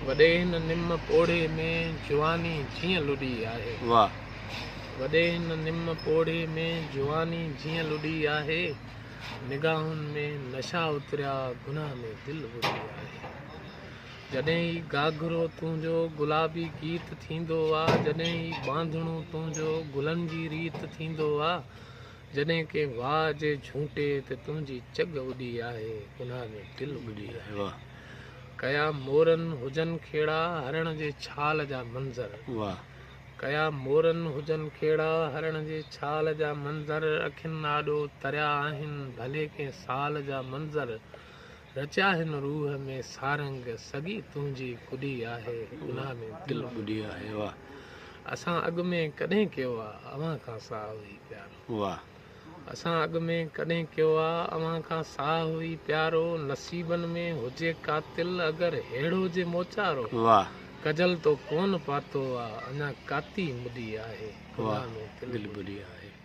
وڏي هن نم پوڙهي ۾ جواني جيئن لڏي آهي. واھ. وڏي هن نم پوڙهي ۾ جواني جيئن لڏي آهي. نگاهن ۾ نشا اتريا گناهه ۾ دل ٻڏي آهي. جڏهن هي گهاگهرو تنهنجو گلابي گيت ٿيندو آ، جڏهن هي ٻانڌڻو تنهنجو گلن جي ريت ٿيندو آ، جڏهن ڪنهن واء جي جهونٽي تي تنهنجي چڳ اڏي آهي، گناهه ۾ دل ٻڏي آهي. ڪيا مورن هجن کيڙا هرڻ جي ڇال جا منظر. ڪيا مورن هجن کيڙا هرڻ جي ڇال جا منظر، اکين آڏو تريا آهن ڀلي ڪنهن سال جا منظر. رچيا هن روح ۾ سارنگ سڳي تنهنجي ڪڏي آهي گناهه ۾ دل ٻڏي آهي. واھ. اسان اڳ ۾ ڪڏهن ڪيو آ اوهان کان ساهه هي پيارو. واھ. اسان اڳ ۾ ڪڏهن ڪيو آ اوهان کان ساهه هي پيارو. نصيبن ۾ هجي قاتل اگر ههڙو جي موچارو. واھ. ڪجل تو ڪون پاتو آ اڃا ڪاتي مڏي آهي گناهه ۾ دل دل ٻڏي ٻڏي آهي.